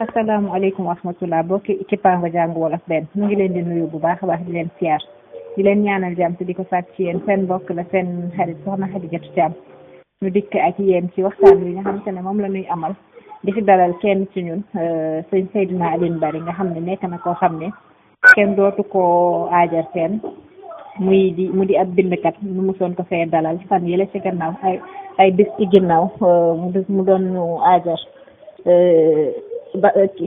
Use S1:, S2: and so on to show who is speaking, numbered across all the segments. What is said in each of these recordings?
S1: asalaamaaleykum wa rahmatulah bokki kippaango jàngu wolof benn ñu ngi leen di nuyu bu baax a baax di leen siyaar di leen ñaanal jàmm te di ko sàkk ci yéen seen mbokk la seen xarit soxna Xadijatu Caam ñu dikk ak yéen ci waxtaan wi nga xamante ne moom la ñuy amal di fi dalal kenn ci ñun sëñ Seydina Alioune Bary nga xam ne nekk na koo xam ne kenn dootu ko aajar seen mu di ab bindkat nu mosoon ko fee dalal fan yële ci gannaaw ay bis ci ginnaaw mu doon ñu aajar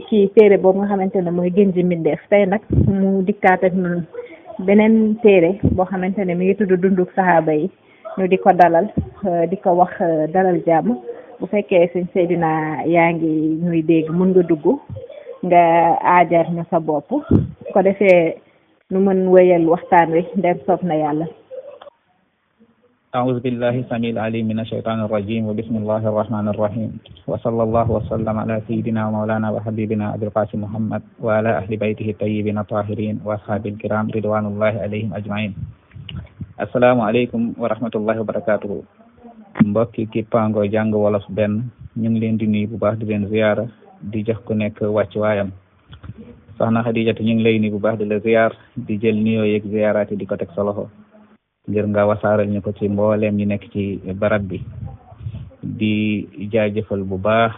S1: kii téere boobu nga xamante ne mooy gën ji mbindeef tey nag mu dikkaat ak ñun beneen téere boo xamante ne mi ngi tudd dunduk saxaaba yi ñu di ko dalal di ko wax dalal jàmm bu fekkee sëñ Seydina yaa ngi ñuy dégg mun nga dugg nga aajar ñu sa bopp ko defee nu mën wéyal waxtaan wi ndem soob na yàlla.
S2: أعوذ بالله السميع العليم من الشيطان الرجيم وبسم الله الرحمن الرحيم وصلى الله وسلم على سيدنا ومولانا وحبيبنا أبي القاسم محمد وعلى أهل بيته الطيبين الطاهرين وأصحابه الكرام رضوان الله عليهم أجمعين السلام عليكم ورحمة الله وبركاته mbokki kippaango jàng wolof benn ñu ngi leen di nuyu bu baax di leen ziyaara di jox ku nekk wàcc waayam soxna Xadijatu ñu ngi lay nuyu bu baax di la ziyaar di jël nuyoo yeeg ziyaaraati di ko teg sa loxo ngir nga wasaaral ñu ko ci mbooleem ñu nekk ci barab bi di jaajëfal bu baax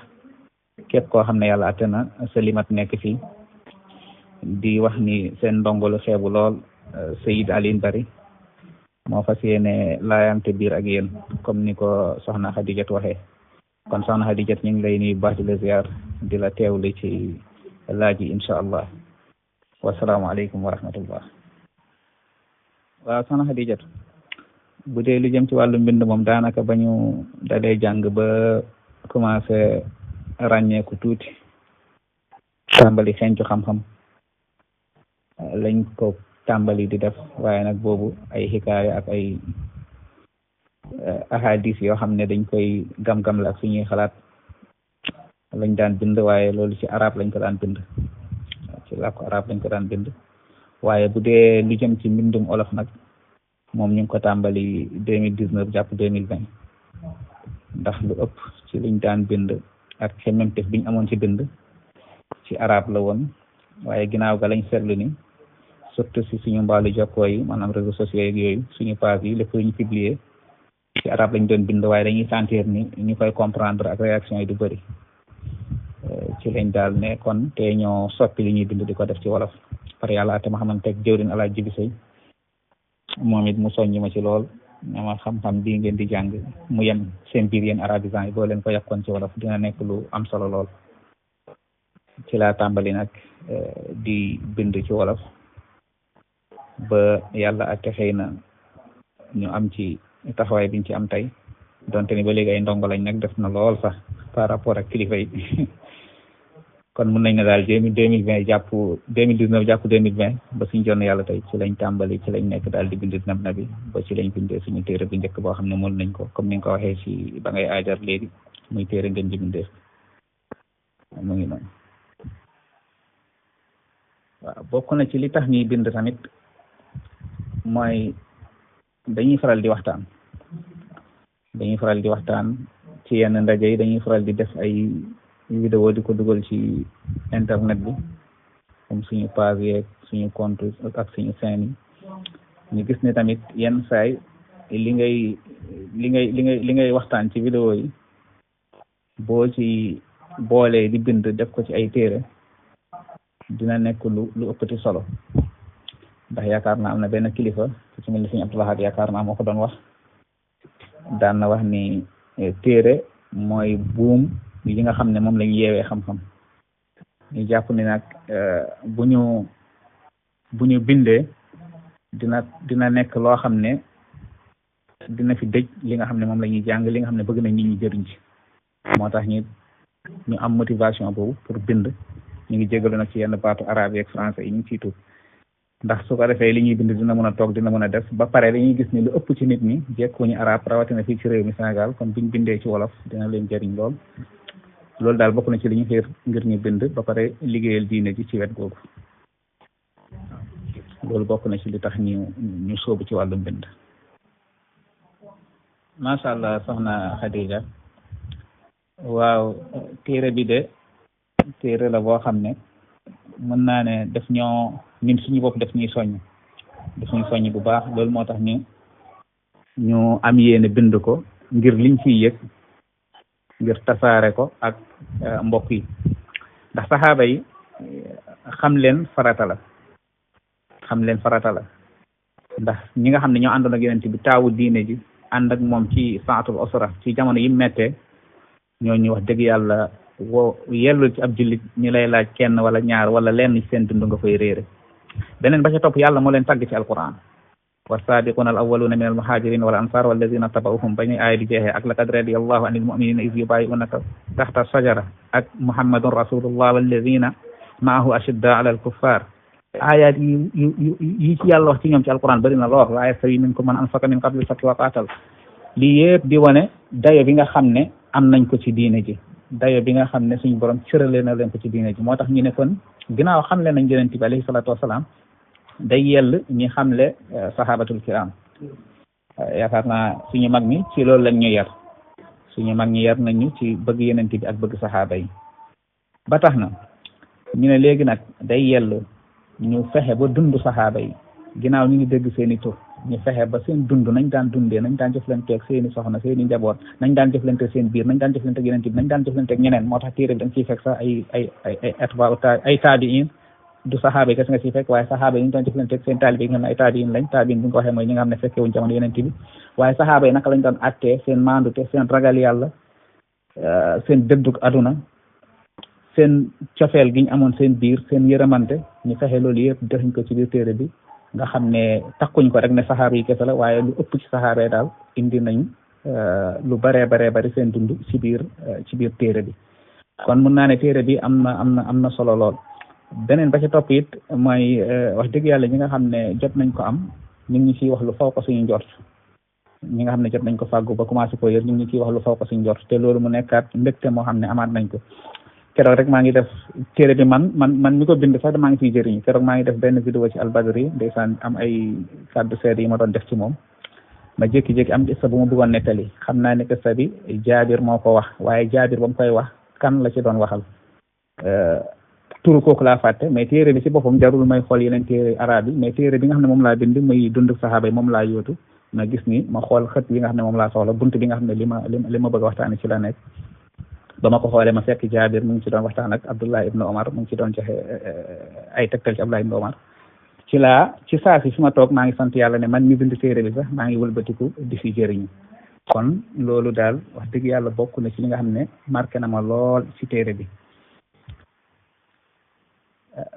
S2: képp koo xam ne yàlla atte na sa limat nekk fii di wax ni seen ndongolu xeebu lool Seyid Alioune Bary moo fas yéene laayante biir ak yéen comme ni ko soxna Xadijat waxee kon soxna Xadijat ñu ngi lay nuyu bu baax di la ziar di la teewlu ci laaj yi incha allah wasalaamaaleykum wa rahmatullah waaw soxna Xadijat bu dee lu jëm ci wàllu mbind moom daanaka ba ñu dalee jàng ba commencé ràññeeku tuuti tàmbali xencu xam-xam lañ ko tàmbali di def waaye nag boobu ay xikaaya ak ay ahadis yoo xam ne dañ koy gam-gam la ak suñuy xalaat lañ daan bind waaye loolu ci arab lañ ko daan bind ci làkku arab lañ ko daan bind waaye bu dee lu jëm ci mbindum olof nag moom ñu ngi ko tàmbali 2019 jàpp 2020 ndax lu ëpp ci liñ daan bind ak xemmemteef biñ amoon ci bind ci arab la woon waaye ginnaaw ga lañ seetlu ni surtout si suñu mbaalu jokkoo yi maanaam réseaux sociaux yeeg yooyu suñu page yi lépp lu ñu publier ci arab lañ doon bind waaye dañuy sentir ni ñu koy comprendre ak réaction yi du bëri ci lañ daal ne kon te ñoo soppi li ñuy bind di ko def ci wolof par yàlla te ma xamante ak jëwrin alaaj jibi sëy moom it mu soññ ma ci lool ñama xam-xam bii ngeen di jàng mu yem seen biir yéen arabisants yi boo leen ko yàkkoon ci wolof dina nekk lu am solo lool ci laa tàmbali nag di bind ci wolof ba yàlla ak xëy na ñu am ci taxawaay biñ ci am tey donte ni ba léegi ay ndongo lañ nag def na lool sax par rapport ak kilifa yi kon mun nañ ne daal 2020 jàpp 2019 jàpp 2020 ba suñ jonn yàlla tey ci lañ tàmbali ci lañ nekk daal di bind na bi ba ci lañ bindee suñu téere bu njëkk boo xam ne mool nañ ko comme ni nga ko waxee ci ba ngay aajar léegi muy téere ngeen ji bindee mu ngi noonu waaw bokk na ci li tax ñuy bind tamit mooy dañuy faral di waxtaan ci yenn ndaje yi dañuy faral di def ay vidéo di ko dugal ci internet bi comme suñu page yeeg suñu compte ak suñu chaîne yi ñu gis ne tamit yenn saay li ngay waxtaan ci vidéo yi boo ci boolee di bind def ko ci ay téere dina nekk lu ëppati solo ndax yaakaar naa am na benn kilifa ci mel ni Sëñ Abdou Lahad yaakaar naa moo ko doon wax daan na wax ni téere mooy buum yi nga xam ne moom lañu yeewee xam-xam ñu jàpp ni nag bu ñu bindee dina nekk loo xam ne dina fi dëj li nga xam ne moom la ñuy jàng li nga xam ne bëgg nañ nit ñi jëriñ ci moo tax ñu am motivation boobu pour bind ñu ngi jégalu nag ci yenn baatu arabe ak français yi ñu ngi ciy tuub ndax su ko defee li ñuy bind dina mën a toog dina mën a def ba pare dañuy gis ni lu ëpp ci nit ñi jekkuñu arab rawatina fii ci réew mi Sénégal kon buñ bindee ci wolof dina leen jëriñ loolu daal bokk na ci li ñu xiir ngir ñu bind ba pare liggéeyal diine ji ci wet googu loolu bokk na ci li tax ñu sóobu ci wàllum bind macha allah soxna Khadija waaw téere bi de téere la boo xam ne mën naa ne daf ñoo ñun suñu bopp daf ñuy soññ bu baax. loolu moo tax ñu am yéene bind ko ngir liñ fiy yëg ngir tasaare ko ak mbokk yi, ndax saxaaba yi xam leen farata la ndax ñi nga xam ne ñoo àndoon ak yonent bi taawu diine ji ànd ak moom ci saatul usra ci jamono yi mettee ñooñu wax dëgg yàlla yellul ci ab jullit ñu lay laaj kenn wala ñaar wala lenn ci seen dund nga koy réere. beneen ba ca topp yàlla moo leen tàgg ci alquran والسابقون الأولون من المهاجرين والأنصار والذين اتبعوهم بني آية جهة ak لقد رضي الله عن المؤمنين إذ يبايعونك تحت الشجرة ak محمد رسول الله والذين معه أشداء على الكفار. aayaat yi ci yàlla wax ci ñoom ci alquran bari na lool. laa yastawi minkum man anfaqa min qabli al-fathi wa qaatal. lii yëpp di wane dayo bi nga xam ne am nañ ko ci diine ji, dayo bi nga xam ne suñu borom cërale na leen ko ci diine ji. moo tax ñu ne kon ginnaaw xam le nañ yonent bi alayhi salaatu wasalaam day yell ñi xamle sahabatul kiram. yaakaar naa suñu mag ñi ci loolu lañ ñu yar, suñu mag ñi yar nañu ci bëgg yonent bi ak bëgg saxaaba yi. ba tax na ñu ne léegi nag day yell ñu fexe ba dund saxaaba yi, ginnaaw ñu ngi dégg seeni tur, ñu fexe ba seen dund nañ daan dundee, nañ daan jëflanteeg seeni soxna, seeni njaboot, nañ daan jëflanteeg seen biir, nañ daan jëflanteeg yonent bi, nañ daan jëflanteeg ñeneen. moo tax téere bi da nga ciy fekk sax ay taabiin du saxaaba yi kese nga ciy fekk, waaye saxaaba yi ñu doon jëflanteeg seen taalibe yi nga xam ne ay taabiin lañ. taabiin bu ñu ko waxee mooy ñi nga xam ne fekke wuñ jamono yonent bi. waaye saxaaba yi naka lañ doon attee, seen maandute, seen ragal yàlla, seen dëddug aduna, seen cofeel gi ñu amoon seen biir, seen yërëmante, ñu fexe loolu yëpp defuñ ko ci biir téere bi nga xam ne takkuñ ko rek ne saxaaba yi kese la, waaye lu ëpp ci saxaaba yi daal indi nañ lu baree bari seen dund ci biir téere bi. kon mun naa ne téere bi am na solo lool. beneen ba ca topp it mooy wax dëgg yàlla ñi nga xam ne jot nañ ko am ñu ngi ciy wax lu faw ko suñu njort, ñi nga xam ne jot nañ ko fàggu ba commencé ko yër ñu ngi ciy wax lu faw ko suñu njort, te loolu mu nekkaat mbégte moo xam ne amaat nañ ko. keroog rek maa ngi def téere bi man mi ko bind sax maa ngi ciy jëriñu. keroog maa ngi def benn vidéo ci Albadri ndeysaan am ay kàddu seede yi ma doon def ci moom, ma jékki-jékki am qissa bu ma bëggoon nettali. xam naa ne qissa bi Jaabir moo ko wax, waaye Jaabir ba mu koy wax kan la ci doon waxal turu kooku laa fàtte, mais téere bi ci boppam jarul may xool yeneen téere arab yi, mais téere bi nga xam ne moom laa bind muy dund saxaaba yi moom laa yóotu ma gis ni ma xool xët bi nga xam ne moom laa soxla, bunt bi nga xam ne li ma bëgg a waxtaane ci la nekk. ba ma ko xoolee ma fekk Jaabir mu ngi ci doon waxtaan ak Abdullah ibn Omar, mu ngi ci doon joxe ay tegtal ci Abdullah ibn Omar. ci saa si fi ma toog maa ngi sant yàlla ne man mi bind téere bi sax maa ngi wëlbatiku di fi jëriñu. kon loolu daal wax dëgg yàlla bokk na ci li nga xam ne marqué na ma lool ci téere bi.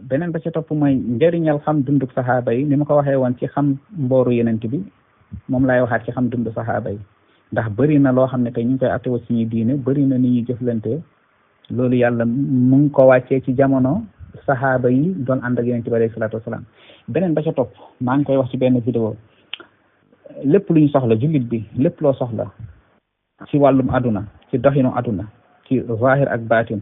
S2: beneen ba ca topp mooy njëriñal xam dunduk saxaaba yi, ni ma ko waxee woon ci xam mbooru yenent bi, moom laay waxaat ci xam dund saxaaba yi. ndax bëri na loo xam ne tey ñu ngi koy attewa ci ñuy diine, bëri na ni ñuy jëflante, loolu yàlla mu ngi ko wàccee ci jamono saxaaba yi doon ànd ak yonent bi alayhi salaatu wasalaam. beneen ba ca topp maa ngi koy wax ci benn vidéo, lépp lu ñu soxla jullit bi, lépp loo soxla ci wàllum aduna, ci doxinu aduna, ci zahir ak baatin,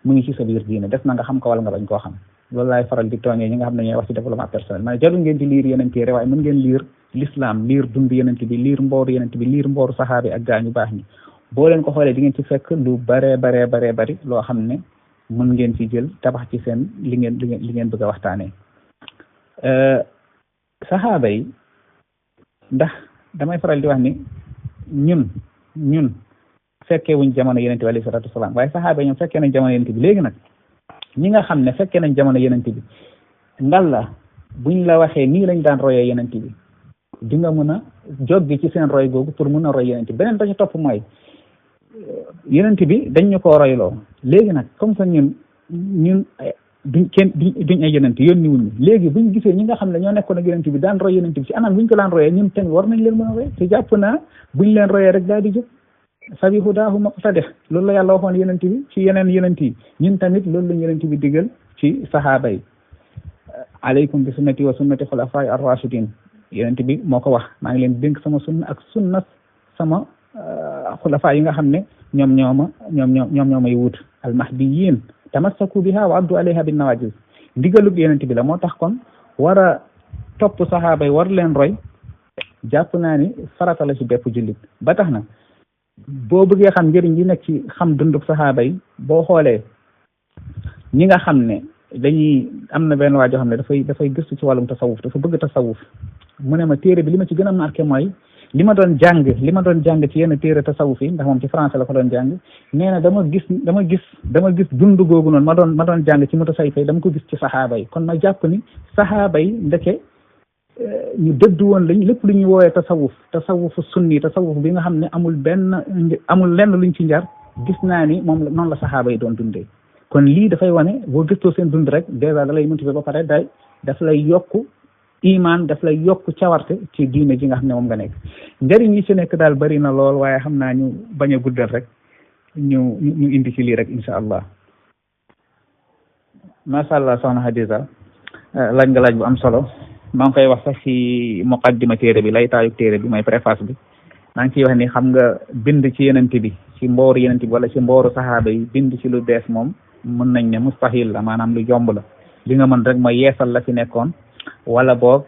S2: mu ngi ci sa biir diine. des na nga xam ko wala nga bañ koo xam. loolu laay faral di tooñee ñi nga xam ne ñooy wax ci développement personnel, mais jarul ngeen di liir yeneen téere, waaye mën ngeen liir l'islam, liir dund yenent bi, liir mbooru yenent bi, liir mbooru saxaaba yi ak gaañu baax ñi. boo leen ko xoolee di ngeen ci fekk lu baree bari loo xam ne mën ngeen ci jël tabax ci seen li ngeen bëgg a waxtaanee. saxaaba yi, ndax damay faral di wax ni ñun fekkee wuñ jamono yenent bi alayhi salaatu wasalaam, waaye saxaaba yi ñoom fekkee nañ jamono yenent bi. léegi nag ñi nga xam ne fekkee nañ jamono yenent bi, ngal la buñ la waxee nii lañ daan royee yenent bi, di nga mën a joggi ci seen roy googu pour mën a roy yenent bi. beneen ba ci topp mooy yenent bi dañ ñu koo royloo. léegi nag comme que ñun duñ ay yenent yónni wuñ léegi buñ gisee ñi nga xam ne ñoo nekkoon ak yenent bi daan roy yenent bi ci anam buñ ko daan royee, ñun tamit war nañ leen mën a roy. te jàpp naa buñ leen royee rek daal di jóg fabi hudaahu muqtadih, loolu la yàlla waxoon yenent bi ci yeneen yenent yi. ñun tamit loolu lañ yenent bi digal ci saxaaba yi. alaykum bi sunnati wa sunnati xulafaay ar-rashidin, yenent bi moo ko wax, maa ngi leen dénk sama sunna ak sunna sama xulafaa yi nga xam ne ñoom ñoo may wut, al-mahdiyyin tamassaku biha wa addu alayha bin nawajiz. ndigalug yenent bi la, moo tax kon war a topp saxaaba yi, war leen roy, jàpp naa ni farata la ci bépp jullit. ba tax na boo bëggee xam njëriñ yi nekk ci xam dunduk saxaaba yi, boo xoolee ñi nga xam ne dañuy am na benn waa joo xam ne dafay gëstu ci wàllum tasawuf dafa bëgg tasawuf mu ne ma téere bi li ma ci gën a marqué mooy li ma doon jàng ci yenn téere tasawuf yi ndax moom ci français la ko doon jàng nee na dama gis dund googu noonu ma doon jàng ci mutasawwif yi dama ko gis ci saxaaba yi kon ma jàpp ni saxaaba yi ndeke ñu dëdd woon lañ lépp lu ñuy woowee tasawufu sunni tasawuf bi nga xam ne amul lenn luñ ci njar gis naa ni moom noonu la saxaaba yi doon dundee kon lii dafay wane boo gëstoo seen dund rek dèjà da lay motiver ba pare daf lay yokk iman daf lay yokk cawarte ci diine ji nga xam ne moom nga nekk njëriñ yi ci nekk daal bari na lool waaye xam naa ñu bañ a guddal rek ñu indi ci lii rek incha allah macha allah soxna Hadiza laaj nga laaj bu am solo maa ngi koy wax sax ci muqaddima téere bi lay taayu téere bi mooy préface bi maa ngi ciy wax ni xam nga bind ci yenent bi ci mbooru yenent bi wala ci mbooru saxaaba yi bind ci lu bees moom mën nañ ne mustahil la maanaam lu jomb la li nga mën rek mooy yeesal la fi nekkoon wala boog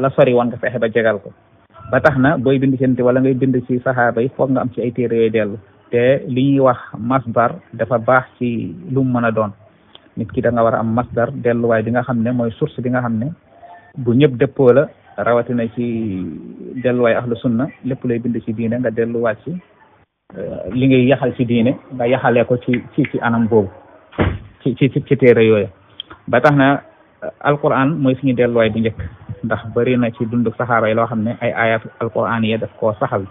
S2: la sori woon nga fexe ba jegal ko ba tax na booy bind ci yenent wala ngay bind ci saxaaba yi foog nga am ci ay téere yooyu dellu te li ñuy wax masdar dafa baax ci lu mu mën a doon nit ki da nga war a am masdar delluwaay bi nga xam ne mooy source bi nga xam ne bu ñëpp dëppoo la rawatina ci delluwaay ahlu sunna lépp lay bind ci diine nga delluwaat ci li ngay yaxal ci diine nga yaxalee ko ci anam boobu ci téere yooyu ba tax na alquran mooy suñu delluwaay bu njëkk ndax bari na ci dundu saxaaba yi loo xam ne ay ayat alquran yi daf koo saxal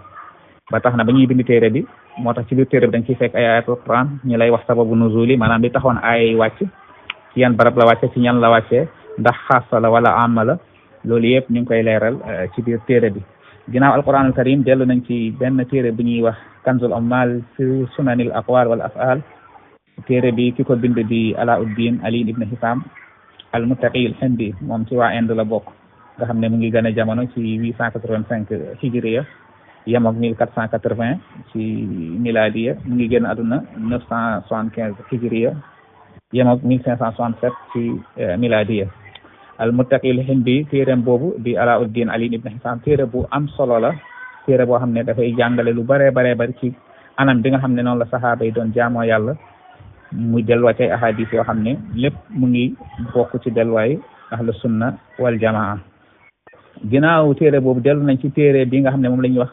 S2: ba tax na ba ñuy bind téere bi moo tax ci biir téere bi dañ ciy fekk ay ayat alquran ñu lay wax sababu nuzuli maanaam li taxoon ay wàcc ci yan barab la wàcce ci ñan la wàccee ndax xaasa la wala amma la loolu yëpp ñu ngi koy leeral ci biir téere bi ginnaaw alquranul karim dellu nañ ci benn téere bu ñuy wax kanzul amal fi sunanil aqwal wal afal téere bi ki ko bind di Alauddin Ali ibn Hisam al muttaqi al hindi moom ci waa Inde la bokk nga xam ne mu ngi gën a jamono ci 885 hijriya yem ak 1480 ci miladiya mu ngi génn àdduna 975 hijriya yem ak 1567 ci miladiya al muttaqi al hindi téereem boobu di Alauddin Ali ibn Hisam téere bu am solo la téere boo xam ne dafay jàngale lu bare bari ci anam bi nga xam ne noonu la saxaaba yi doon jaamoo yàlla muy delluwaay ci ay ahadis yoo xam ne lépp mu ngi bokk ci delluwaay ahlu sunna wal jamaa ginnaaw téere boobu dellu nañ ci téere bi nga xam ne moom la ñuy wax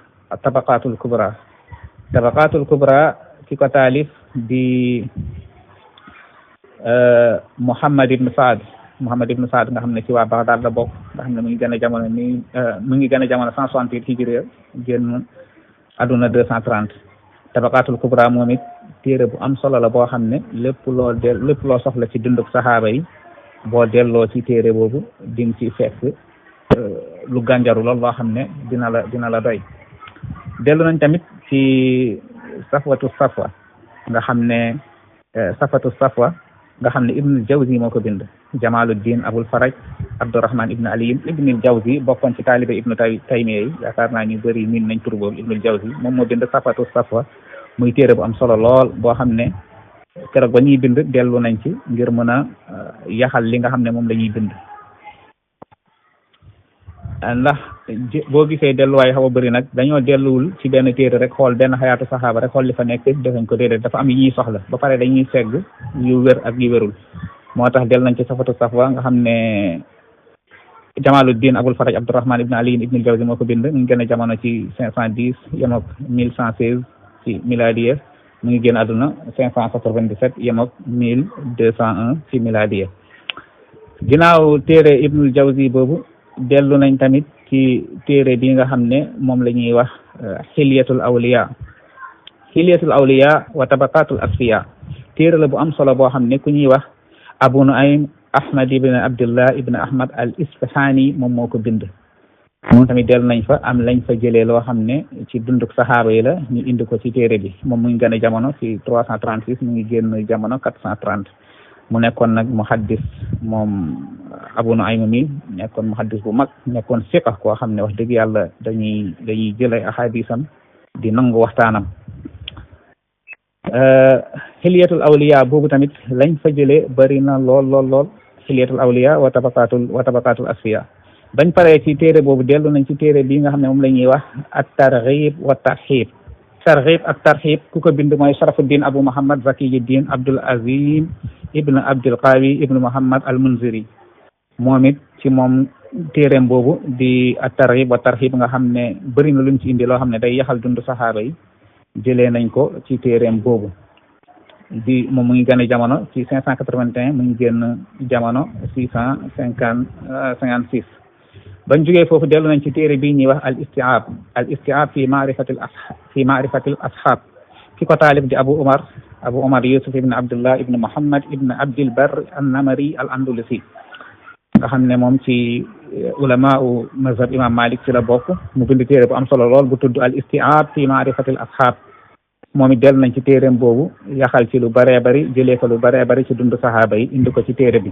S2: tabaqatul kubra ki ko taalif di Muhammad ibn Saad nga xam ne ci waa Baghdad la bokk nga xam ne mu ngi gën a jamono mu ngi gën a jamono 168 hijriya génn àdduna 230 tabaqatul kubra moom it téere bu am solo la boo xam ne lépp loo soxla ci dunduk saxaaba yi boo delloo ci téere boobu di nga ci fekk lu gànjaru lool loo xam ne dina la doy dellu nañ tamit ci safwatu safwa nga xam ne ibnul jawzi moo ko bind jamaluddin abul faraj abdurrahman ibn ali ibnul jawzi bokkoon ci taalibe ibnu taymiya yi yaakaar naa ñu bëri miin nañ tur boobu ibnul jawzi moom moo bind safwatu safwa muy téere bu am solo lool boo xam ne keroog ba ñuy bind dellu nañ ci ngir mën a yaxal li nga xam ne moom la ñuy bind ndax boo gisee delluwaay xaw a bëri nag dañoo delluwul ci benn téere rek xool benn xayaatu saxaaba rek xool li fa nekk defañ ko déedéet dafa am yi ñuy soxla ba pare dañuy segg yu wér ak yu wérul moo tax dellu nañ ci safatu safwa nga xam ne jamaluddin abul faraj abdurrahman ibn ali ibn al-jawzi moo ko bind mu ngi gën a jamono ci 510 yem ak 1116 ci miladiya mu ngi génn àdduna 597 yem ak 1201 ci miladiya ginnaaw téere ibnul jawzi boobu dellu nañ tamit ci téere bi nga xam ne moom la ñuy wax xilyatul awliya wa tabaqatul asfiya téere la bu am solo boo xam ne ku ñuy wax abu nuaym ahmad ibn abdullah ibn ahmad al isfahani moom moo ko bind moom tamit dellu nañ fa am lañ fa jëlee loo xam ne ci dunduk saxaaba yi la ñu indi ko ci téere bi moom mu ngi gën a jamono ci 336 mu ngi génn jamono 430 mu nekkoon nag muhaddis moom Abu Nuaym mi nekkoon muhaddis bu mag nekkoon siqa koo xam ne wax dëgg yàlla dañuy jëlay ahadisam di nangu waxtaanam xiliyatul awliya boobu tamit lañ fa jëlee bari na lool xiliyatul awliya wa tabaqatul asfiya bañ paree ci téere boobu dellu nañ ci téere bi nga xam ne moom la ñuy wax at targhib wa tarhib targhib ak tarhib ku ko bind mooy Sharafuddin Abu Muhammad Zakiyuddin Abdul Azim ibn Abdul Qawi ibn Muhammad al Munziri moom it ci moom téeréem boobu di at-targhib wa tarhib nga xam ne bëri na luñ ci indi loo xam ne day yaxal dund saxaaba yi jëlee nañ ko ci téeréem boobu di moom mu ngi gane jamono ci 581 mu ngi génn jamono 656 bañ jógee foofu dellu nañ ci téere bii ñuy wax al istiab fi maarifatil ashab ki ko taalif di abu umar yusuf ibn abdullah ibn muhammad ibn abdil bar an-namari al andalusi nga xam ne moom ci ulama u mazhab imam malik ci la bokk mu bind téere bu am solo lool bu tudd al istiab fi maarifatil ashab moom it dellu nañ ci téereem boobu yaxal ci lu bëree bëri jëlee ko lu bëree bëri ci dund sahaaba yi indi ko ci téere bi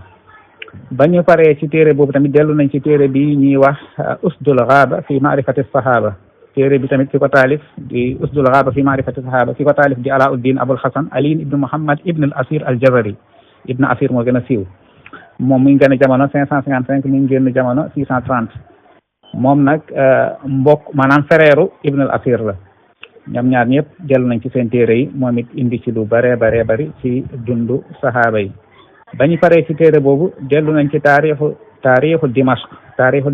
S2: ba ñu paree ci téere boobu tamit dellu nañ ci téere bi ñuy wax usdul ghaba fi maarifati sahaba téere bi tamit ki ko taalif di usdul ghaba fi maarifati sahaba ki ko taalif di Alauddin Abul Hasan Ali ibnu Muhammad ibn al Asir al Jazari ibn Asir moo gën a siiw moom mu ngi gën a jamono 555 mu ngi génn jamono 630 moom nag mbokk maanaam frère ibn al Asir la ñoom ñaar ñëpp dellu nañ ci seen téere yi moom it indi ci lu bëree bëri ci dundu sahaaba yi bañu paree ci téere boobu dellu nañ ci taarixu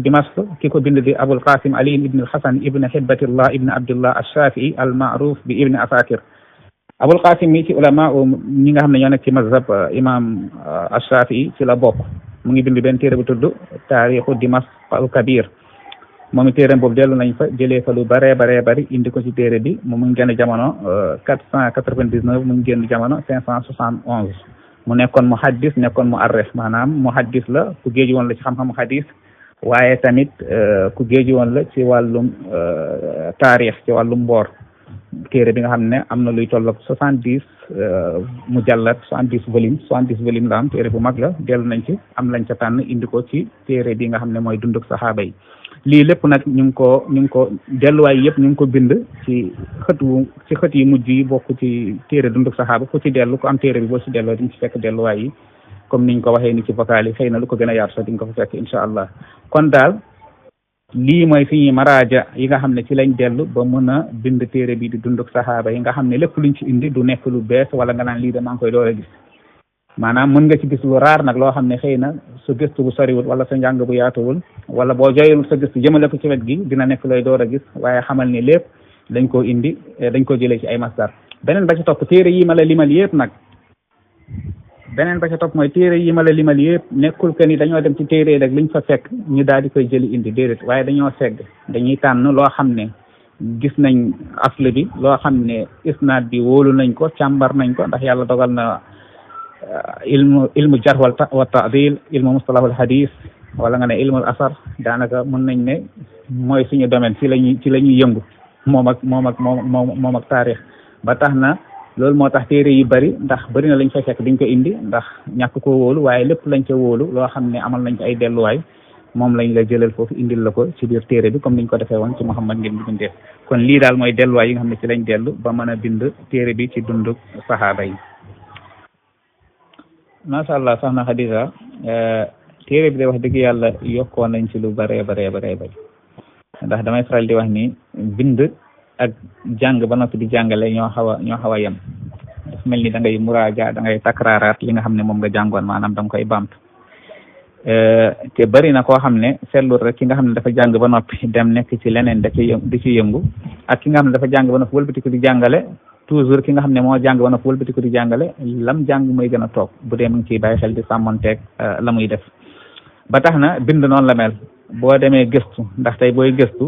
S2: Dimashq ki ko bind di Abul Qasim Ali ibn al-Hasan ibn Hibbatillah ibn Abdullah al-Shafi'i al-ma'ruf bi ibn Asakir Abul Qasim mi ci ulama ñi nga xam ne ñoo nekk ci mazhab imam al-Shafi'i ci la bokk mu ngi bind benn téere bu tudd taarixu Dimashq al-Kabir moom téereem boobu dellu nañ fa jëlee fa lu bëree bëri indi ko ci téere bi moom mu ngi génn jamono 499 mu ngi génn jamono 571 mu nekkoon muhaddis nekkoon muarrix maanaam muhaddis la ku géeju woon la ci xam-xamu hadis waaye tamit ku géeju woon la ci wàllum taarix ci wàllum mboor téere bi nga xam ne am na luy tolloog 70 mujallad 70 volume la am téere bu mag la dellu nañ ci am lañ ca tànn indi ko ci téere bi nga xam ne mooy dunduk saxaaba yi lii lépp nag ñu ngi ko delluwaay yëpp ñu ngi ko bind ci xët yi mujj yi bokk ci téere dunduk saxaaba ku ci dellu ku am téere bi boo ci delloo di nga ci fekk delluwaay yi comme niñ ko waxee ni ci vocal yi xëy na lu ko gën a yaatu sax di nga ko fa fekk incha allah kon daal lii mooy suñuy maraaja yi nga xam ne ci lañ dellu ba mën a bind téere bi di dunduk saxaaba yi nga xam ne lépp luñ ci indi du nekk lu bees wala nga naan lii de maa ngi koy door a gis maanaam mën nga ci gis lu raar nag loo xam ne xëy na sa gëstu bu soriwul wala sa njàng bu yaatuwul wala boo joyul sa gëstu jëmale ko ci wet gi dina nekk looy door a gis waaye xamal ni lépp dañ koo indi dañ ko jëlee ci ay masdar beneen ba ci topp téere yi ma la limal yëpp nag beneen ba ca topp mooy téere yi ma la limal yëpp nekkul que ni dañoo dem ci téere rek liñ fa fekk ñu daal di koy jëli indi déedéet waaye dañoo segg dañuy tànn loo xam ne gis nañ asl bi loo xam ne isnaad bi wóolu nañ ko càmbar nañ ko ndax yàlla dogal na ilmu jarh wa ta'dil ilmu mustalahul hadis wala nga ne ilmul asar daanaka mën nañ ne mooy suñu domaine ci la ñuy yëngu moom ak taarix ba tax na loolu moo tax téere yi bëri ndax bëri na lañ fay fekk duñ ko indi ndax ñàkk ko wóolu waaye lépp lañ ca wóolu loo xam ne amal nañ ci ay delluwaay moom lañ la jëlal foofu indil la ko ci biir téere bi comme niñ ko defee woon ci Muhammad ngeen bi bindee kon lii daal mooy delluwaay yi nga xam ne ci lañ dellu ba mën a bind téere bi ci dundu saxaaba yi macha allah soxna Xadija téere bi de wax dëgg yàlla yokkoon nañ ci lu bëree bëri ndax damay faral di wax ni bind ak jàng ba noppi di jàngale ñoo xaw a yem daf mel ni da ngay muraaja da ngay takraaraat li nga xam ne moom nga jàngoon maanaam da nga koy bamtu te bëri na koo xam ne seetlu rek ki nga xam ne dafa jàng ba noppi dem nekk ci leneen di ci yëngu ak ki nga xam ne dafa jàng ba noppi wëlbatiku di jàngale toujours ki nga xam ne moo jàng ba noppi wëlbatiku di jàngale lam jàng mooy gën a toog bu dee mu ngi ciy bàyyi xel di sàmmonteeg la muy def ba tax na bind noonu la mel boo demee gëstu ndax tey booy gëstu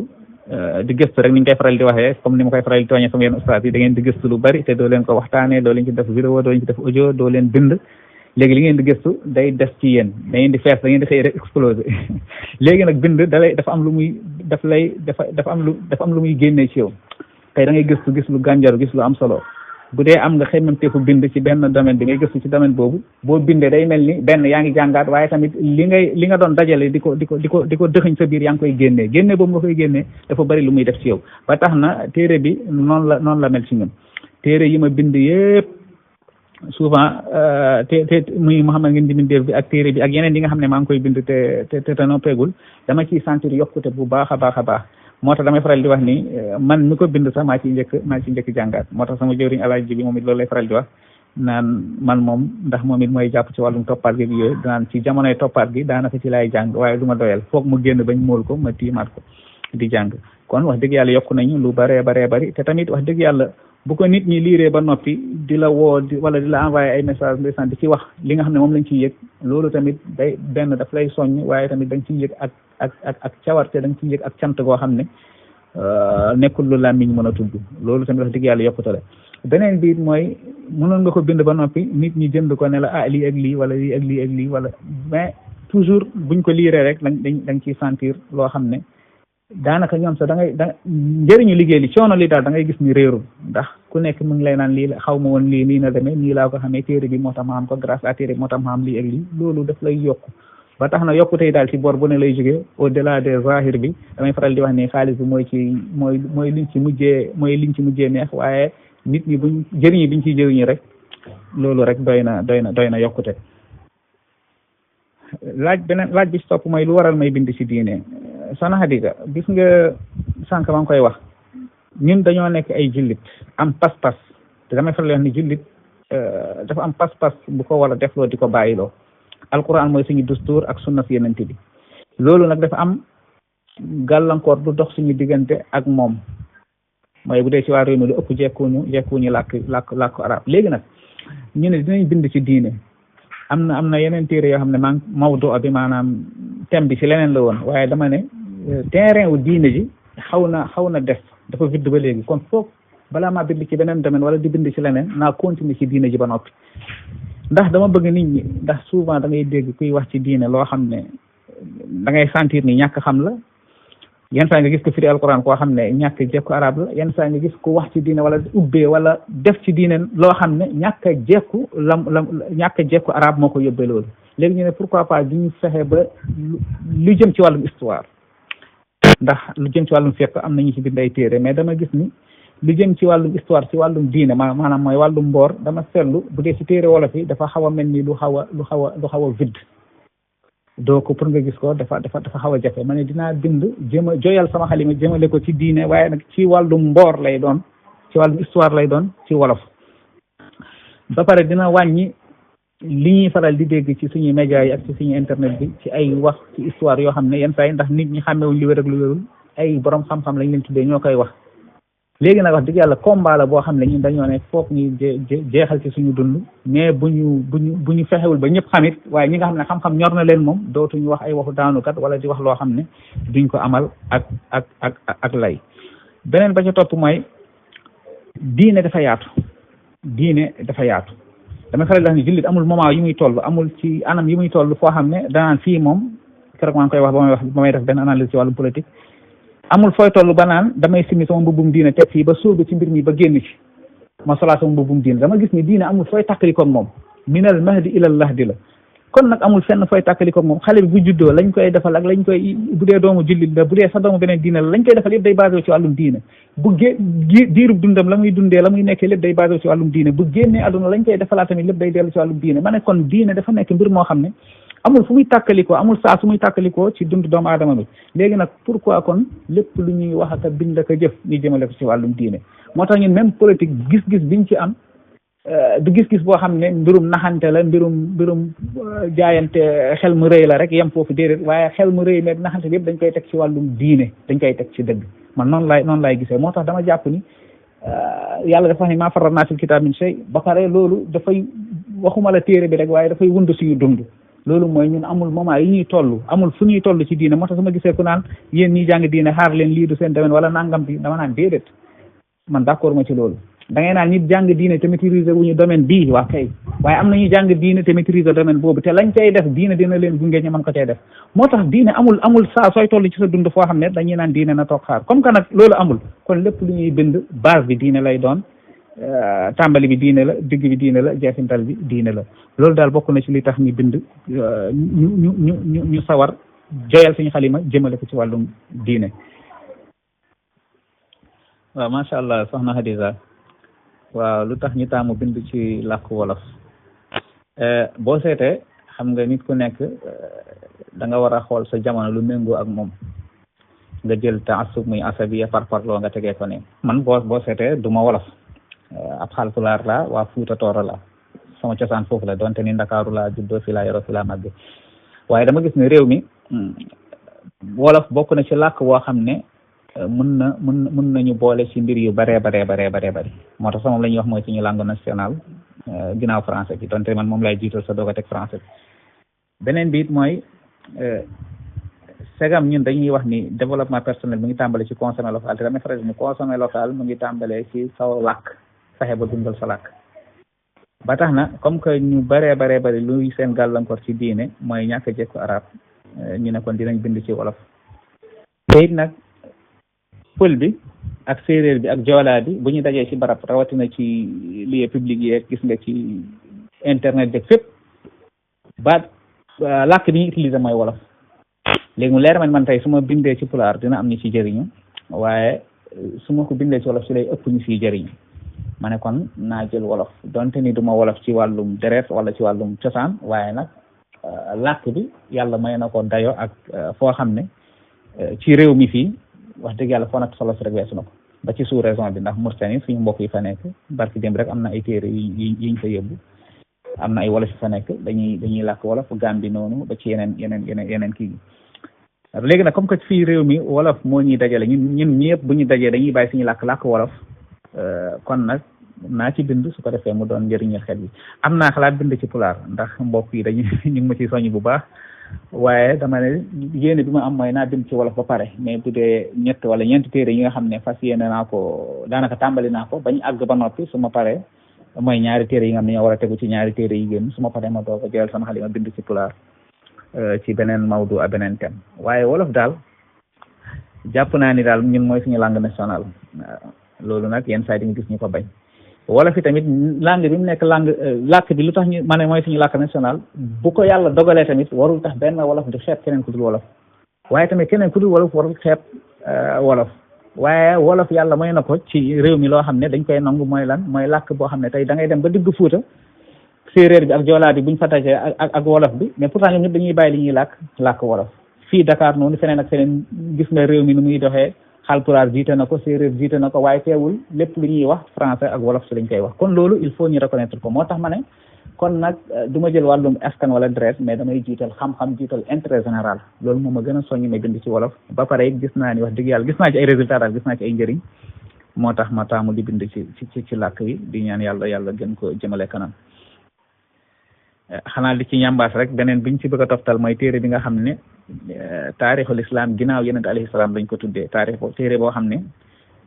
S2: di gëstu rek ni ñu koy faral di waxee comme ni ma koy faral di tooñee sama yenn ustaas yi da ngeen di gëstu lu bari te doo leen ko waxtaanee doo leen ci def vidéo doo leen ci def audio doo leen bind léegi li ngeen di gëstu day des ci yéen da ngeen di fees da ngeen di xëy rek explosé léegi nag bind dafa am lu muy dafa am lu muy génnee ci yow tey da ngay gëstu gis lu gànjaru gis lu am solo bu dee am nga xemmemteefu bind ci benn domaine bi ngay gëstu ci domaine boobu boo bindee day mel ni benn yaa ngi jàngaat waaye tamit li nga doon dajale di ko dëxëñ sa biir yaa ngi koy génnee boobu nga koy génnee dafa bari lu muy def ci yow ba tax na téere bi noonu la mel ci ñun téere yi ma bind yëpp souvent te muy Muhammad ngeen di bindeef bi ak téere bi ak yeneen yi nga xam ne maa ngi koy bind te noppeegul dama ciy sentir yokkute bu baax a baax moo tax damay faral di wax ni man mi ko bind sax maa ci njëkk jàngaat moo tax sama jëwriñ Alaaji bi moom it loolu lay faral di wax naan man moom ndax moom it mooy jàpp ci wàllum toppaat gi yooyu danaan ci jamonoy toppaat gi daanaka ci laay jàng waaye du ma doyal foog mu génn bañ móol ko ma tiimaat ko di jàng kon wax dëgg yàlla yokku nañu lu baree bari te tamit wax dëgg yàlla bu ko nit ñi liiree ba noppi di la woo wala di la envoyé ay message ndeysaan di ci wax li nga xam ne moom lañ ciy yëg loolu tamit day benn daf lay soññ waaye tamit da nga ciy yëg ak cawarte da nga ciy yëg ak cant goo xam ne nekkul lu làmmiñ mën a tudd loolu tamit wax dëgg yàlla yokkute la beneen bi mooy mënoon nga ko bind ba noppi nit ñi jënd ko ne la lii ak lii wala lii ak lii ak lii wala mais toujours buñ ko liiree rek da nga ciy sentir loo xam ne daanaka ñoom sax da njëriñu liggéey li coono li daal da ngay gis ni réerul ndax ku nekk mu ngi lay naan lii la xaw ma woon lii nii na demee nii laa ko xamee téere bi moo tax ma xam ko grâce à téere bi moo tax ma xam lii ak lii loolu daf lay yokk ba tax na yokku tey daal ci bor bu ne lay jógee au delà des zahir bi damay faral di wax ni xaalis bi mooy liñ ci mujjee neex waaye nit ñi buñ jëriñi biñ ciy jëriñi rek loolu rek doy na yokkute laaj bi ci topp mooy lu waral may bind ci diine Soxna Xadija gis nga sànq maa ngi koy wax ñun dañoo nekk ay jullit am pas-pas te damay faral di wax ni jullit dafa am pas-pas bu ko war a defloo di ko bàyyiloo alquran mooy suñu dustuur ak sunna si yenente bi loolu nag dafa am gàllankoor du dox suñu diggante ak moom mooy bu dee ci waa réew mi lu ëpp jekkuñu làkk arab léegi nag ñu ne dinañ bind ci diine am na yeneen téere yoo xam ne mawdu bi maanaam thème bi ci leneen la woon waaye dama ne terrain wu diine ji xaw na def dafa vide ba léegi kon foog balaa maa bind ci beneen domaine wala di bind ci leneen naa continuer ci diine ji ba noppi ndax dama bëgg nit ñi ndax souvent da ngay dégg kuy wax ci diine loo xam ne da ngay sentir ni ñàkk xam la yenn saa nga gis ko firi alquran koo xam ne ñàkk jekku arab la yenn saa nga gis ko wax ci diine wala ubbee wala def ci diine loo xam ne ñàkk jekku arab moo ko yóbbee loolu léegi ñu ne pourquoi pas du ñu fexe ba lu jëm ci wàllum histoire ndax lu jëm ci wàllum fiqh am nañu ci bind ay téere mais dama gis ni lu jëm ci wàllum histoire ci wàllum diine maanaam mooy wàllum mboor dama seetlu bu dee ci téere wolof yi dafa xaw a mel ni lu xaw a vide doo ko pour nga gis ko dafa xaw a jafe ma ne dinaa bind joyal sama xalima jëmale ko ci diine waaye nag ci wàllum mboor lay doon ci wàllum histoire lay doon ci wolof ba pare dina wàññi li ñuy faral di dégg ci suñuy médias yi ak ci suñu internet bi ci ay wax ci histoire yoo xam ne yenn saa yi ndax nit ñi xàmmewuñ li wér ak lu wérul ay borom xam-xam lañ leen tuddee ñoo koy wax léegi nag wax dëgg yàlla combat la boo xam ne ñun dañoo ne foog ñu jeexal ci suñu dund mais bu ñu fexewul ba ñëpp xamit waaye ñi nga xam ne xam-xam ñor na leen moom dootuñu wax ay waxu daanukat wala di wax loo xam ne duñ ko amal ak lay beneen ba ca topp mooy diine dafa yaatu damay faral di wax ni jullit amul moment yu muy toll amul ci anam yi muy toll foo xam ne danaan fii moom keroog maa ngi koy wax ba may def benn analyse ci wàllum politique amul fooy toll ba naan damay simi sama mbubbum diine teg fii ba sóobu ci mbir mi ba génn ci ma solaa sama mbubbum diine dama gis ni diine amul fooy tàkkalikoog moom minal mahdi ilal lahdi la kon nag amul fenn fooy tàkkalikoog moom xale bi bu juddoo lañ koy defal ak lañ koy bu dee doomu jullit la bu dee sa doomu beneen diine la lañ koy defal yëpp day basé ci wàllum diine bu diirub dundam la muy dundee la muy nekkee lépp day basé ci wàllum diine bu génnee àdduna lañ koy defalaa tamit lépp day dellu ci wàllum diine ma ne kon diine dafa nekk mbir moo xam ne amul fu muy tàkkalikoo amul saa su muy tàkkalikoo ci dund doomu aadama bi léegi nag pourquoi kon lépp lu ñuy wax ak bind ak jëf ñu jëmale ko ci wàllum diine moo tax ñun même politique gis-gis biñ ci am du gis-gis boo xam ne mbirum naxante la mbirum jaayante xel mu rëy la rek yem foofu déedéet waaye xel mu rëy mais naxante bi yëpp dañ koy teg ci wàllum diine dañ koy teg ci dëgg man noonu laay gisee moo tax dama jàpp ni yàlla dafa wax ni maa farratnaa fil kitaab min shay ba pare loolu dafay waxuma la téere bi rek waaye dafay wund suñu dund loolu mooy ñun amul moment yi ñuy toll amul fu ñuy toll ci diine moo tax su ma gisee ku naan yéen ñiy jàng diine xaar leen lii du seen domaine wala nangam bi dama naan déedéet man d'accord ma ci loolu da ngay naan nit jàng diine te maîtriser wuñu domaine bii waa kay waaye am na ñuy jàng diine te maîtriser domaine boobu te lañ cay def diine dina leen gunge ñu mën ko cay def moo tax diine amul saa sooy toll ci sa dund foo xam ne dañuy naan diine na toog xaar comme que nag loolu amul kon lépp lu ñuy bind base bi diine lay doon tàmbali bi diine la digg bi diine la jeexintal bi diine la loolu daal bokk na ci li tax ñu bind ñu sawar joyal suñu xalima jëmale ko ci wàllum diine. waaw macha allah soxna Hadiza waaw lu tax ñu taamu bind ci làkk wolof boo seetee xam nga nit ku nekk da nga war a xool sa jamono lu méngoo ak moom nga jël taassub muy asabiya par parloo nga tegee ko ne man boo seetee du ma wolof ab Haalpulaar la waa Fuuta Tooro la sama cosaan foofu la donte ni Ndakaaru laa juddoo fi laa yoroo fi laa màgge waaye dama gis ne réew mi wolof bokk na ci làkk woo xam ne mun nañu boole ci mbir yu baree bari moo tax moom la ñuy wax mooy suñu langue nationale ginnaaw français bi donte man moom lay jiital sa doog a teg français bi beneen bi it mooy segam ñun dañuy wax ni développement personnel mu ngi tàmbale ci consommer local te damay faral ni consommer local mu ngi tàmbalee ci saw làkk fexe ba dundal sa làkk ba tax na comme que ñu baree bari luy seen gàllankoor ci diine mooy ñàkk a jekku arab ñu ne kon dinañ bind ci wolof te it nag pël bi ak séeréer bi ak joolaa bi bu ñu dajee ci barab rawatina ci lieu public yi gis nga ci internet bi fépp ba làkk bi ñu utiliser mooy wolof léegi mu leer man tey su ma bindee ci pulaar dina am ñu ci jëriñu waaye su ma ko bindee ci wolof ci lay ëpp ñu ciy jëriñu ma ne kon naa jël wolof donte ni duma wolof ci wàllum deret wala ci wàllum cosaan waaye nag làkk bi yàlla may na ko dayo ak foo xam ne ci réew mi fii wax dëgg yàlla foo nag solo si rek weesu na ko ba ci sous région bi ndax Mauritanie suñu mbokk yi fa nekk barki démb rek am na ay téere yiñ fa yóbbu am na ay wolof yi fa nekk dañuy làkk wolof Gambie noonu ba ci yeneen kii léegi nag comme que fii réew mi wolof moo ñuy dajale ñun ñëpp bu ñu dajee dañuy bàyyi suñu làkk wolof kon nag naa ci bind su ko defee mu doon njëriñal xel yi am naa xalaat bind ci pulaar ndax mbokk yi ñu ngi ma ci soññ bu baax waaye dama ne yéene bi ma am mooy naa bind ci wolof ba pare mais bu dee ñett wala ñeenti téere yi nga xam ne fas yéene naa ko daanaka tàmbali naa ko bañ àgg ba noppi su ma paree mooy ñaari téere yi nga xam ne ñoo war a tegu ci ñaari téere yi génn su ma paree ma doog a jël sama xalima bind ci pulaar ci beneen mawdu a beneen thème waaye wolof daal jàpp naa ni daal ñun mooy suñu langue nationale loolu nag yenn saa yi di nga gis ñu ko bañ wolof yi tamit langue bi mu nekk làkk bi lu tax ñu ma ne mooy suñu làkk national bu ko yàlla dogalee tamit warul tax benn wolof di xeeb keneen ku dul wolof waaye tamit keneen ku dul wolof warul xeeb wolof waaye wolof yàlla may na ko ci réew mi loo xam ne dañ koy nangu mooy lan mooy làkk boo xam ne tey da ngay dem ba digg Fuuta séeréer bi ak joolaa bi buñ fa tajee ak wolof bi mais pourtant ñoom ñëpp dañuy bàyyi li ñuy làkk wolof fii Dakar noonu feneen ak feneen gis nga réew mi nu muy doxee Haalpulaar jiite na ko séeréer jiite na ko waaye teewul lépp lu ñuy wax français ak wolof si lañ koy wax kon loolu il faut ñu reconnaître ko moo tax ma ne kon nag du ma jël wàllum askan wala deret mais damay jiital xam-xam jiital intérêt général loolu moom ma gën a soññi may bind ci wolof ba pare gis naa ni wax dëgg yàlla gis naa ci ay résultats daal gis naa ci ay njëriñ moo tax ma taamu di bind ci làkk yi di ñaan yàlla gën ko jëmale kanam xanaa li ci ñambaas rek beneen biñ ci bëgg a toftal mooy téere bi nga xam ne taarixul islam ginnaaw yonent alayhi salaam lañ ko tuddee téere boo xam ne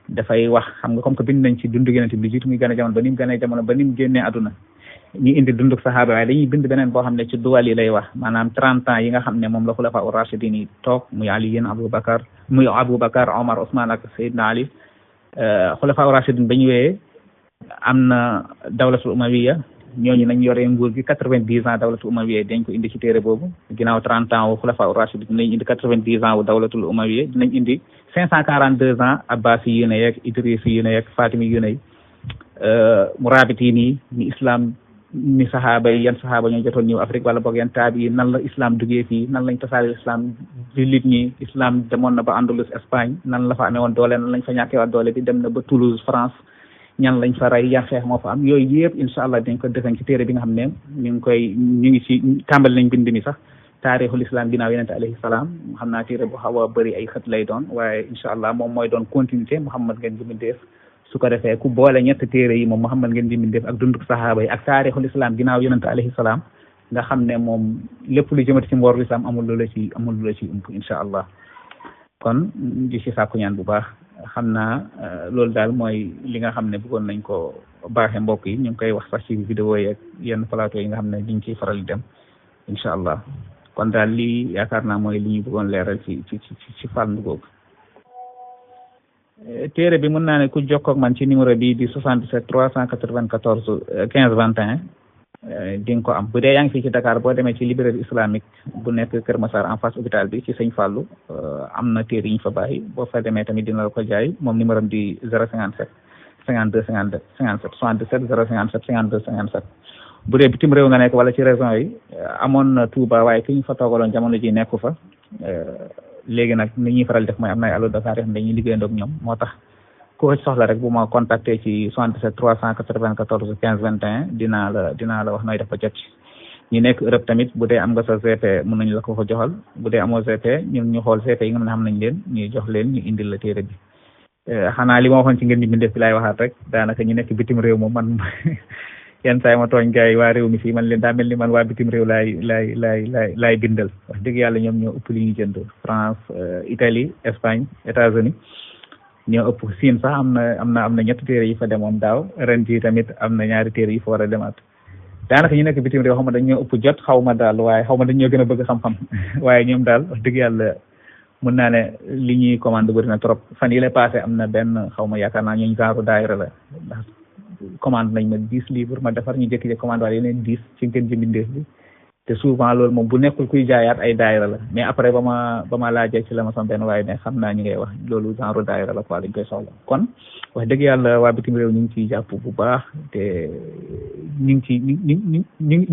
S2: dafay wax xam nga comme que bind nañ ci dundu yonent bi jiitu muy gën a jamono ba ni mu gënee jamono ba ni mu génnee àdduna ñu indi dunduk saxaaba waaye dañuy bind beneen boo xam ne ci duwal yi lay wax maanaam 30 ans yi nga xam ne moom la xulafa ar-rashidin yi toog muy Ali yéen Aboubacar Omar Ousmane ak Seydina Ali xulafa ar-rashidin ba ñu wéyee am na dawlatul umawiya ñooñu nañ yoree nguur gi 90 ans dawlatul umawiya dañ ko indi ci téere boobu ginnaaw 30 ans wu xulafa ar-rashidin dinañ indi 90 ans wu dawlatul umawiya dinañ indi 542 ans abbasi yu ne yeeg idrisi yu ne yeeg fatimi yu ne murabiti nii ni islam ni saxaaba yi yan saxaaba ñoo jotoon ñëw Afrique wala boog yan taabi yi nan la islam duggee fii nan lañ tasaare islam jullit ñi islam demoon na ba Andalus Espagne nan la fa amee woon doole nan lañ fa ñàkkee woon doole bi dem na ba Toulouse France ñan lañ fa rey yan xeex moo fa am yooyu yëpp incha allah dañ ko defañ ci téere bi nga xam ne ñu ngi ci tàmbali nañ bind mi sax taarixul islam ginnaaw yonente alayhi salaam xam naa téere bu xaw a bëri ay xët lay doon waaye incha allah moom mooy doon continuité Muhammad ngeen ji mindeef su ko defee ku boole ñett téere yi moom Muhammad ngeen ji mindeef ak dunduk saxaaba yi ak taarixul islam ginnaaw yonente alayhi salaam nga xam ne moom lépp lu jëmati ci mboor islam amul lu la ci ump incha allah kon di ci sàkku ñaan bu baax xam naa loolu daal mooy li nga xam ne bëggoon nañ ko baaxee mbokk yi ñu ngi koy wax sax ci vidéo yi ak yenn plateau yi nga xam ne diñ ciy faral di dem incha allah kon daal lii yaakaar naa mooy li ñu bëggoon leeral ci fànn googu téere bi mën naa ne ku jokkoo ak man ci numéro bii di 77 394 15 21 di nga ko am bu dee yaa ngi fii ci Dakar boo demee ci librairie islamique bu nekk Kër Massar en face hôpital bi ci Sëñ Fallou am na téere yi ñu fa bàyyi boo fa demee tamit dina la ko jaay moom numéro am di 057 52 52 57 77 057 52 57 bu dee bitim réew nga nekk wala ci région yi amoon na Touba waaye ki ñu fa toogaloon jamono ji nekku fa léegi nag ni ñuy faral def mooy am na ay allo Dakar yoo xam ne dañuy liggéeyandoo ak ñoom moo tax ko soxla rek bu ma contacter ci 77 394 15 21 dinaa la wax nooy def ba jot ci ñi nekk Europe tamit bu dee am nga sa GP mën nañu la ko fa joxal bu dee amoo GP ñun ñu xool GP yi nga xam ne xam nañ leen ñu jox leen ñu indil la téere bi xanaa li ma waxoon ci ngeen di bindee fi laay waxaat rek daanaka ñu nekk bitim réew moom man yenn saa yi ma tooñ gars yi waa réew mi fii man leen daa mel ni man waa bitim réew laay bindal wax dëgg yàlla ñoom ñoo ëpp li ñuy jënd France Italie Espagne États-Unis ñoo ëpp Siin sax am na ñetti téere yi fa demoon daaw ren jii tamit am na ñaari téere yi fa war a demaat daanaka ñu nekk bitim réew xaw ma dañ ñoo ëpp jot xaw ma daal waaye xaw ma dañ ñoo gën a bëgg xam-xam waaye ñoom daal wax dëgg yàlla mën naa ne li ñuy commande bëri na trop fan yi lay passé am na benn xaw ma yaakaar naa ñooñu genre daayira la ndax commande nañ ma 10 livres ma defar ñu jékki-jékki commande waale yeneen 10 ci ngeen ji mbindeef bi te souvent loolu moom bu nekkul kuy jaayaat ay daayira la mais après ba ma laajee ci la ma sama benn waaye ne xam naa ñu ngay wax loolu genre daayira la quoi dañ koy soxla kon wax dëgg yàlla waa bitim réew ñu ngi ciy jàpp bu baax te ñu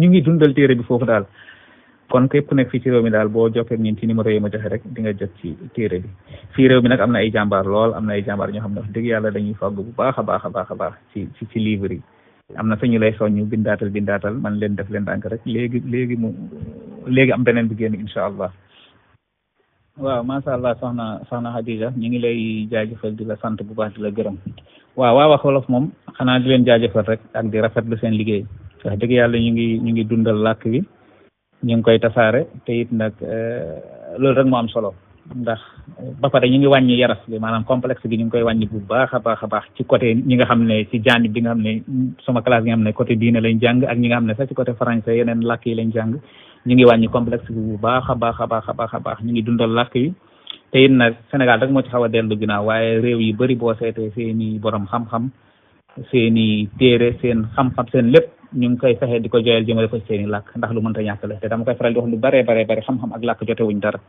S2: ngi dundal téere bi foofu daal kon képp ku nekk fii ci réew mi daal boo jokkee ñun ci numéro yi ma joxe rek di nga jot ci téere bi fii réew mi nag am na ay jàmbaar lool am na ay jàmbaar ñoo xam ne wax dëgg yàlla dañuy fàgg bu baax a baax ci livre yi am na sañu lay soññu bindaatal man leen def leen dànk rek léegi am beneen bi génn incha allah waaw macha allah soxna Khadija ñu ngi lay jaajëfal di la sant bu baax di la gërëm waaw waa wax wolof moom xanaa di leen jaajëfal rek ak di rafetlu seen liggéey wax dëgg yàlla ñu ngi dundal làkk bi ñu ngi koy tasaare te it nag loolu rek moo am solo ndax ba pare ñu ngi wàññi yaras bi maanaam complexe bi ñu ngi koy wàññi bu baax a baax ci côté ñi nga xam ne ci jaanib bi nga xam ne sama classe bi nga xam ne côté diine lañ jàng ak ñi nga xam ne sax ci côté français yeneen làkk yi lañ jàng ñu ngi wàññi complexe bi bu baax a baax ñu ngi dundal làkk yi te it nag Sénégal rek moo ci xaw a dellu ginnaaw waaye réew yi bëri boo seetee seeni borom xam-xam seeni téere seen xam-xam seen lépp ñu ngi koy fexe di ko joyal jëmale ko seeni làkk ndax lu mënta ñàkk la te dama koy faral di wax lu bare xam-xam ak làkk jotewuñ dara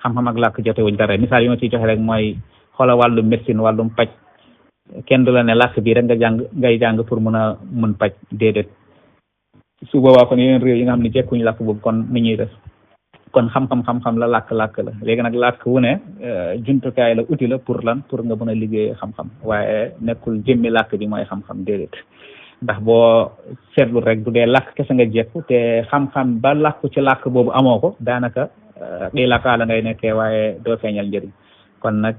S2: xam-xam ak làkk jotewuñ dara misaal yi ma ciy joxe rek mooy xoola wàllum médecine wàllum paj kenn du la ne làkk bii rek ngay jàng pour mën paj déedéet su boobaa kon yeneen réew yi nga xam ne jekkuñu làkk boobu kon ni ñuy def kon xam-xam la làkk la léegi nag làkk wu ne jumtukaay la outil la pour nga mën a liggéey xam-xam waaye nekkul jëmmi làkk bi mooy xam-xam déedéet ndax boo seetlu rek bu dee làkk kese nga jekku te xam-xam ba làkku ci làkk boobu amoo ko daanaka day làkkaa la ngay nekkee waaye doo feeñal njëriñ kon nag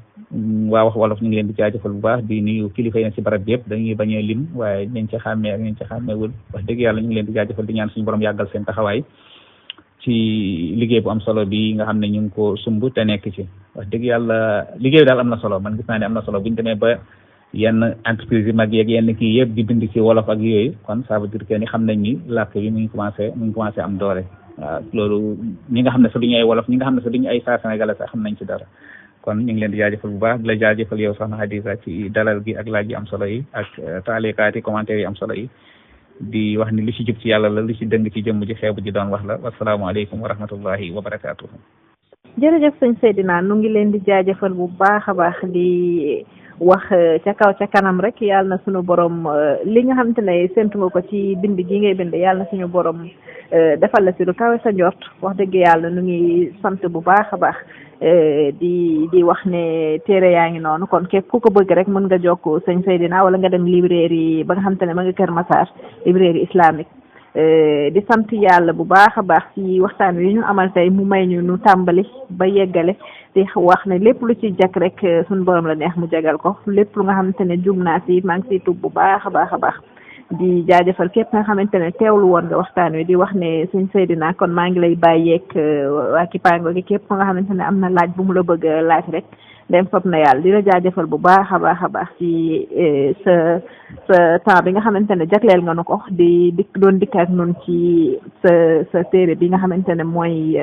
S2: waa wax wolof ñu ngi leen di jaajëfal bu baax di nuyu kilifa yi ci barab bi yëpp dañuy bañ a lim waaye ñañ ci xàmmee ak ñañ ci xàmmeewul wax dëgg yàlla ñu ngi leen di jaajëfal di ñaan suñu borom yàggal seen taxawaay ci liggéey bu am solo bi nga xam ne ñu ngi ko sumb te nekk ci wax dëgg yàlla liggéey daal am na solo man gis naa ne am na solo bu ñu demee ba yenn entreprise yi mag yeeg yenn kii yëpp di bind ci wolof ak yooyu kon ça veut dire que ni xam nañ ni làkk bi mu ngi commencé am doole waaw loolu ñi nga xam ne sax duñu ay wolof ñi nga xam ne sax duñu ay saa sénégalais sax xam nañ ci dara kon ñu ngi leen di jaajëfal bu baax di la jaajëfal yow soxna Hadiza ci dalal gi ak laaj yi am solo yi ak taalikaat yi commentaire yi am solo yi di wax ni lu ci jub ci yàlla la lu ci dëng ci jëmm ji xeebu ji doon wax la wasalaamaaleykum wa rahmatullahi wa barakaatuhu.
S1: jërëjëf sëñ Seydina nu ngi leen di jaajëfal bu baax a baax di wax ca kaw ca kanam rek yàlla na suñu borom li nga xamante ne séntu nga ko ci bind gi ngay bind yàlla na suñu borom defal la si lu kawe sa njort wax dëgg yàlla nu ngi sant bu baax a baax di wax ne téere yaa ngi noonu kon képp ku ko bëgg rek mën nga jokk sëñ Seydina wala nga dem librairie ba nga xamante ne ma nga Kër Massar librairie islamique di sant yàlla bu baax a baax ci waxtaan wi ñu amal tey mu may ñu nu tàmbali ba yeggale di wax ne lépp lu ci jag rek suñu borom la neex mu jagal ko lépp lu nga xamante ne jum naa si maa ngi siy tub bu baax a baax di jaajëfal képp nga xamante ne teewlu woon nga waxtaan wi di wax ne sëñ Seydina kon maa ngi lay bàyyeeg waa Kipango gi képp nga xamante ne am na laaj bu mu la bëgg laaj rek dem fab na yàlla di la jaajëfal bu baax a baax ci sa temps bi nga xamante ne jagleel nga nu ko di doon dikk ak noonu ci sa téere bi nga xamante ne mooy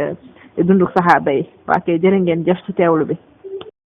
S1: dunduk saxaaba yi waa kay jërë ngeen jëf ci teewlu bi